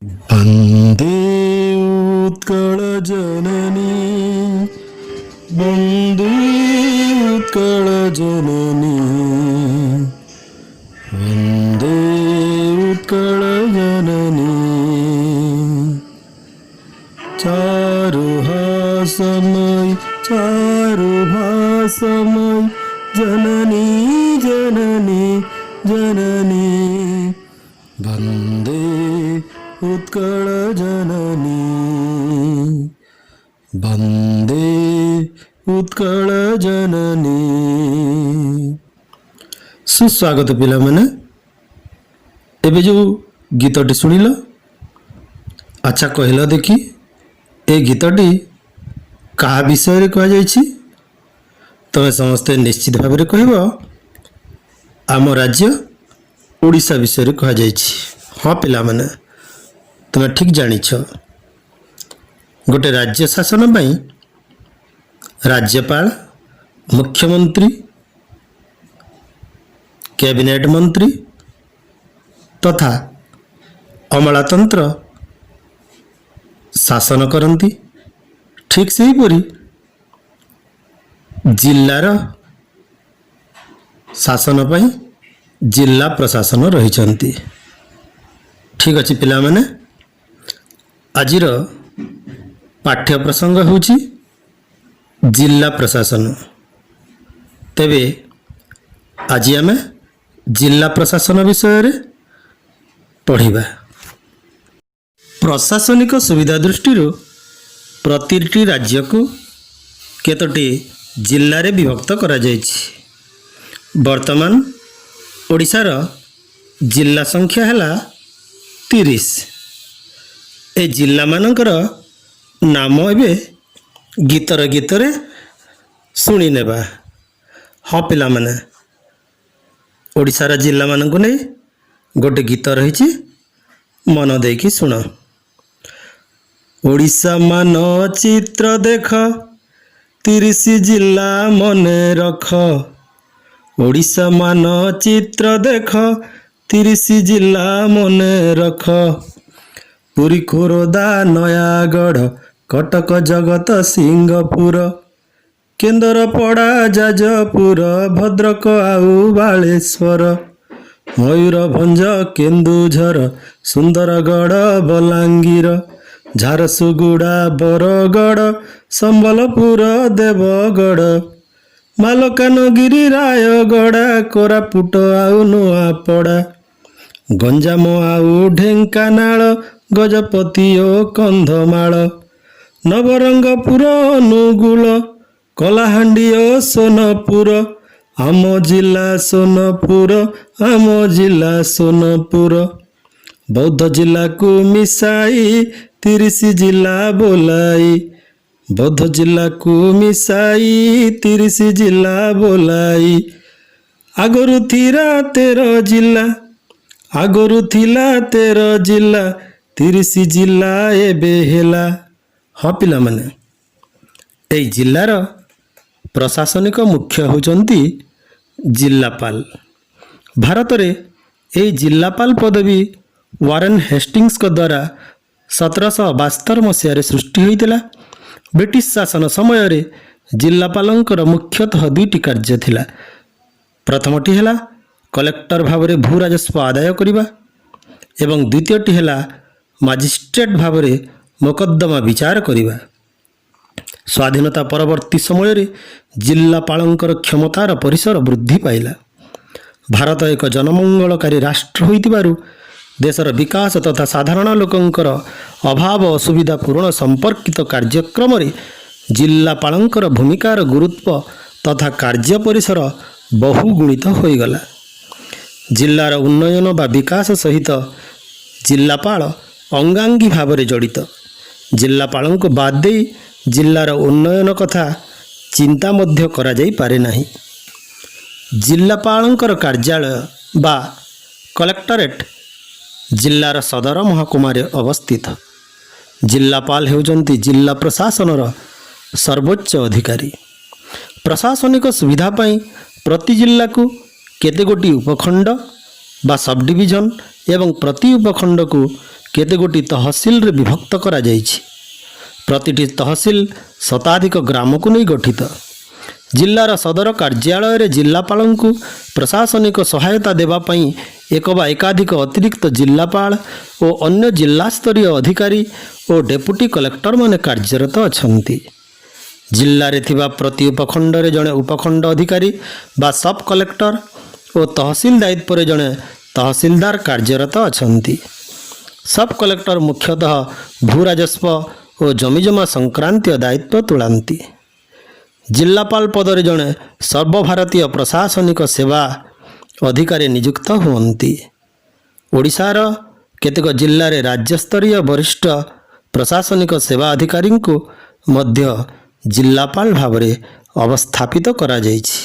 ବନ୍ଦେ ଉତ୍କଳ ଜନନୀ, ବନ୍ଦେ ଉତ୍କଳ ଜନନୀ, ବନ୍ଦେ ଉତ୍କଳ ଜନନୀ। ଚାରୁହାସମୟୀ, ଚାରୁଭାସମୟୀ, ଜନନୀ ଜନନୀ ଜନନୀ, ବନ୍ଦେ ଉତ୍କଳ ଜନନୀ, ବନ୍ଦେ ଉତ୍କଳ ଜନନୀ। ସୁସ୍ୱାଗତ ପିଲାମାନେ। ଏବେ ଯେଉଁ ଗୀତଟି ଶୁଣିଲ, ଆଚ୍ଛା କହିଲ ଦେଖି, ଏ ଗୀତଟି କାହା ବିଷୟରେ କୁହାଯାଇଛି? ତମେ ସମସ୍ତେ ନିଶ୍ଚିତ ଭାବରେ କହିବ, ଆମ ରାଜ୍ୟ ଓଡ଼ିଶା ବିଷୟରେ କୁହାଯାଇଛି। ହଁ ପିଲାମାନେ, ତୁମେ ଠିକ୍ ଜାଣିଛ। ଗୋଟେ ରାଜ୍ୟ ଶାସନ ପାଇଁ ରାଜ୍ୟପାଳ, ମୁଖ୍ୟମନ୍ତ୍ରୀ, କ୍ୟାବିନେଟ୍ ମନ୍ତ୍ରୀ ତଥା ଅମଲାତନ୍ତ୍ର ଶାସନ କରନ୍ତି। ଠିକ୍ ସେହିପରି ଜିଲ୍ଲାର ଶାସନ ପାଇଁ ଜିଲ୍ଲା ପ୍ରଶାସନ ରହିଛନ୍ତି। ଠିକ୍ ଅଛି ପିଲାମାନେ, ଆଜିର ପାଠ୍ୟ ପ୍ରସଙ୍ଗ ହେଉଛି ଜିଲ୍ଲା ପ୍ରଶାସନ। ତେବେ ଆଜି ଆମେ ଜିଲ୍ଲା ପ୍ରଶାସନ ବିଷୟରେ ପଢ଼ିବା। ପ୍ରଶାସନିକ ସୁବିଧା ଦୃଷ୍ଟିରୁ ପ୍ରତିଟି ରାଜ୍ୟକୁ କେତୋଟି ଜିଲ୍ଲାରେ ବିଭକ୍ତ କରାଯାଇଛି। ବର୍ତ୍ତମାନ ଓଡ଼ିଶାର ଜିଲ୍ଲା ସଂଖ୍ୟା ହେଲା 30। ଏ ଜିଲ୍ଲାମାନଙ୍କର ନାମ ଏବେ ଗୀତର ଗୀତରେ ଶୁଣିନେବା। ହଁ ପିଲାମାନେ, ଓଡ଼ିଶାର ଜିଲ୍ଲାମାନଙ୍କୁ ନେଇ ଗୋଟେ ଗୀତ ରହିଛି, ମନ ଦେଇକି ଶୁଣ। ଓଡ଼ିଶା ମାନଚିତ୍ର ଦେଖ, 30 ଜିଲ୍ଲା ମନେ ରଖ। ଓଡ଼ିଶା ମାନଚିତ୍ର ଦେଖ, 30 ଜିଲ୍ଲା ମନେ ରଖ। ପୁରୀ, ଖୋର୍ଦ୍ଧା, ନୟାଗଡ଼, କଟକ, ଜଗତସିଂହପୁର, କେନ୍ଦ୍ରାପଡ଼ା, ଯାଜପୁର, ଭଦ୍ରକ ଆଉ ବାଲେଶ୍ୱର, ମୟୂରଭଞ୍ଜ, କେନ୍ଦୁଝର, ସୁନ୍ଦରଗଡ଼, ବଲାଙ୍ଗୀର, ଝାରସୁଗୁଡ଼ା, ବରଗଡ଼, ସମ୍ବଲପୁର, ଦେବଗଡ଼, ମାଲକାନଗିରି, ରାୟଗଡ଼ା, କୋରାପୁଟ ଆଉ ନୂଆପଡ଼ା, ଗଞ୍ଜାମ ଆଉ ଢେଙ୍କାନାଳ, ଗଜପତି ଓ କନ୍ଧମାଳ, ନବରଙ୍ଗପୁର, ଅନୁଗୁଳ, କଳାହାଣ୍ଡି ଓ ସୋନପୁର। ଆମ ଜିଲ୍ଲା ସୋନପୁର, ଆମ ଜିଲ୍ଲା ସୋନପୁର। ବୌଦ୍ଧ ଜିଲ୍ଲାକୁ ମିଶାଇ 30 ଜିଲ୍ଲା ବୋଲାଇ, ବୌଦ୍ଧ ଜିଲ୍ଲାକୁ ମିଶାଇ 30 ଜିଲ୍ଲା ବୋଲାଇ। ଆଗରୁ ଥିଲା 13 ଜିଲ୍ଲା, ଆଗରୁ ଥିଲା 13 ଜିଲ୍ଲା, 30 ଜିଲ୍ଲା ଏବେ ହେଲା। ହଁ ପିଲାମାନେ, ଏଇ ଜିଲ୍ଲାର ପ୍ରଶାସନିକ ମୁଖ୍ୟ ହେଉଛନ୍ତି ଜିଲ୍ଲାପାଳ। ଭାରତରେ ଏହି ଜିଲ୍ଲାପାଳ ପଦବୀ ୱାରେନ୍ ହେଷ୍ଟିଙ୍ଗସଙ୍କ ଦ୍ୱାରା 1772 ମସିହାରେ ସୃଷ୍ଟି ହୋଇଥିଲା। ବ୍ରିଟିଶ ଶାସନ ସମୟରେ ଜିଲ୍ଲାପାଳଙ୍କର ମୁଖ୍ୟତଃ ଦୁଇଟି କାର୍ଯ୍ୟ ଥିଲା। ପ୍ରଥମଟି ହେଲା କଲେକ୍ଟର ଭାବରେ ଭୂ ରାଜସ୍ୱ ଆଦାୟ କରିବା ଏବଂ ଦ୍ୱିତୀୟଟି ହେଲା ମାଜିଷ୍ଟ୍ରେଟ୍ ଭାବରେ ମୋକଦ୍ଦମା ବିଚାର କରିବା। ସ୍ୱାଧୀନତା ପରବର୍ତ୍ତୀ ସମୟରେ ଜିଲ୍ଲାପାଳଙ୍କର କ୍ଷମତାର ପରିସର ବୃଦ୍ଧି ପାଇଲା। ଭାରତ ଏକ ଜନମଙ୍ଗଳକାରୀ ରାଷ୍ଟ୍ର ହୋଇଥିବାରୁ ଦେଶର ବିକାଶ ତଥା ସାଧାରଣ ଲୋକଙ୍କର ଅଭାବ ଅସୁବିଧା ପୂରଣ ସମ୍ପର୍କିତ କାର୍ଯ୍ୟକ୍ରମରେ ଜିଲ୍ଲାପାଳଙ୍କର ଭୂମିକାର ଗୁରୁତ୍ୱ ତଥା କାର୍ଯ୍ୟ ପରିସର ବହୁଗୁଣିତ ହୋଇଗଲା। ଜିଲ୍ଲାର ଉନ୍ନୟନ ବା ବିକାଶ ସହିତ ଜିଲ୍ଲାପାଳ ଅଙ୍ଗାଙ୍ଗୀ ଭାବରେ ଜଡ଼ିତ। ଜିଲ୍ଲାପାଳଙ୍କୁ ବାଦ ଦେଇ ଜିଲ୍ଲାର ଉନ୍ନୟନ କଥା ଚିନ୍ତା ମଧ୍ୟ କରାଯାଇପାରେ ନାହିଁ। ଜିଲ୍ଲାପାଳଙ୍କର କାର୍ଯ୍ୟାଳୟ ବା କଲେକ୍ଟରେଟ୍ ଜିଲ୍ଲାର ସଦର ମହକୁମାରେ ଅବସ୍ଥିତ। ଜିଲ୍ଲାପାଳ ହେଉଛନ୍ତି ଜିଲ୍ଲା ପ୍ରଶାସନର ସର୍ବୋଚ୍ଚ ଅଧିକାରୀ। ପ୍ରଶାସନିକ ସୁବିଧା ପାଇଁ ପ୍ରତି ଜିଲ୍ଲାକୁ କେତେଗୋଟି ଉପଖଣ୍ଡ ବା ସବ୍ ଡିଭିଜନ ଏବଂ ପ୍ରତି ଉପଖଣ୍ଡକୁ କେତେଗୋଟି ତହସିଲରେ ବିଭକ୍ତ କରାଯାଇଛି। ପ୍ରତିଟି ତହସିଲ ଶତାଧିକ ଗ୍ରାମକୁ ନେଇ ଗଠିତ। ଜିଲ୍ଲାର ସଦର କାର୍ଯ୍ୟାଳୟରେ ଜିଲ୍ଲାପାଳଙ୍କୁ ପ୍ରଶାସନିକ ସହାୟତା ଦେବା ପାଇଁ ଏକ ବା ଏକାଧିକ ଅତିରିକ୍ତ ଜିଲ୍ଲାପାଳ ଓ ଅନ୍ୟ ଜିଲ୍ଲାସ୍ତରୀୟ ଅଧିକାରୀ ଓ ଡେପୁଟି କଲେକ୍ଟରମାନେ କାର୍ଯ୍ୟରତ ଅଛନ୍ତି। ଜିଲ୍ଲାରେ ଥିବା ପ୍ରତି ଉପଖଣ୍ଡରେ ଜଣେ ଉପଖଣ୍ଡ ଅଧିକାରୀ ବା ସବ୍ କଲେକ୍ଟର ଓ ତହସିଲ ଦାୟିତ୍ୱରେ ଜଣେ ତହସିଲଦାର କାର୍ଯ୍ୟରତ ଅଛନ୍ତି। ସବ୍ କଲେକ୍ଟର ମୁଖ୍ୟତଃ ଭୂ ରାଜସ୍ୱ ଓ ଜମିଜମା ସଂକ୍ରାନ୍ତୀୟ ଦାୟିତ୍ୱ ତୁଲାନ୍ତି। ଜିଲ୍ଲାପାଳ ପଦରେ ଜଣେ ସର୍ବଭାରତୀୟ ପ୍ରଶାସନିକ ସେବା ଅଧିକାରୀ ନିଯୁକ୍ତ ହୁଅନ୍ତି। ଓଡ଼ିଶାର କେତେକ ଜିଲ୍ଲାରେ ରାଜ୍ୟସ୍ତରୀୟ ବରିଷ୍ଠ ପ୍ରଶାସନିକ ସେବା ଅଧିକାରୀଙ୍କୁ ମଧ୍ୟ ଜିଲ୍ଲାପାଳ ଭାବରେ ଅବସ୍ଥାପିତ କରାଯାଇଛି।